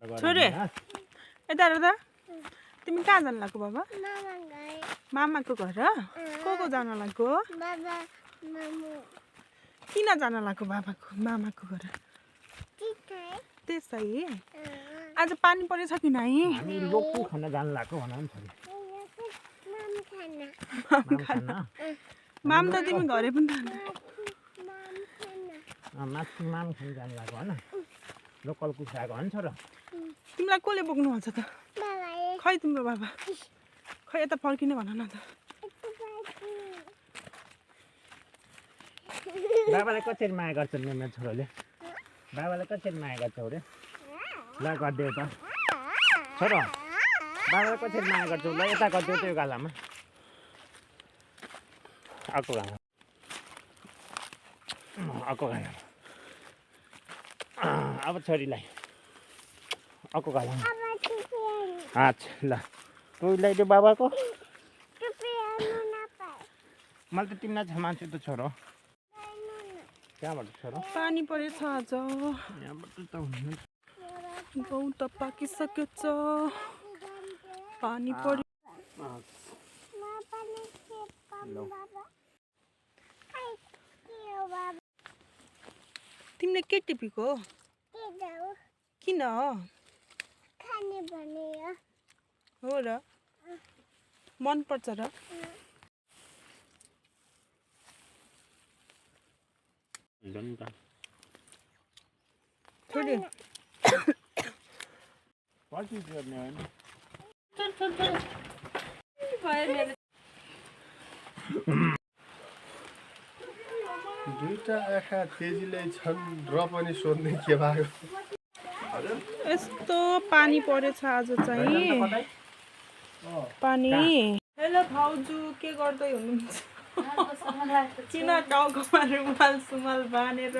छोरे यता हेर त तिमी कहाँ जानु लाग्यो बाबा मामाको घर को जान लाग्यो किन जान लाग्यो मामाको घर त्यसै आज पानी परेछ कि नै हामी लोकु खान जानु लाग्यो भन नि छोरी माम त तिमी घरै पनि माथि माम खान जानु लाग्यो होइन लोकल कुखुराको हो नि छोरा तिमीलाई कसले बोक्नु भन्छ त खै तिम्रो बाबा खै यता फर्किने भन न त बाबालाई कसरी माया गर्छ नि मेरो छोराले बाबालाई कसरी माया गर्छ अरे ल गरिदेऊ त छोरा बाबालाई कसरी माया गर्छौ ल यता गरिदेऊ त्यो गालामा अर्को गालामा अब छोरीलाई अर्को गालामा अच्छा ल तँ ल्याइदेऊ बाबाको मैले त तिमीलाई छमान्छु त छोरो त्यहाँबाट छोरो पानी परेछ आज यहाँबाट त हुनु गहुँ त पाकिसकेछ पानी पर्यो तिमीले के टिपेको किन हो र मन पर्छ र छोरी दुईटा आँखा तेजीले छन् र पनि सोध्ने के भयो यस्तो पानी परेछ आज चाहिँ पानी हेलो भाउजू के गर्दै हुनुहुन्छ किन टाउकोमा रुमाल सुमाल बाँधेर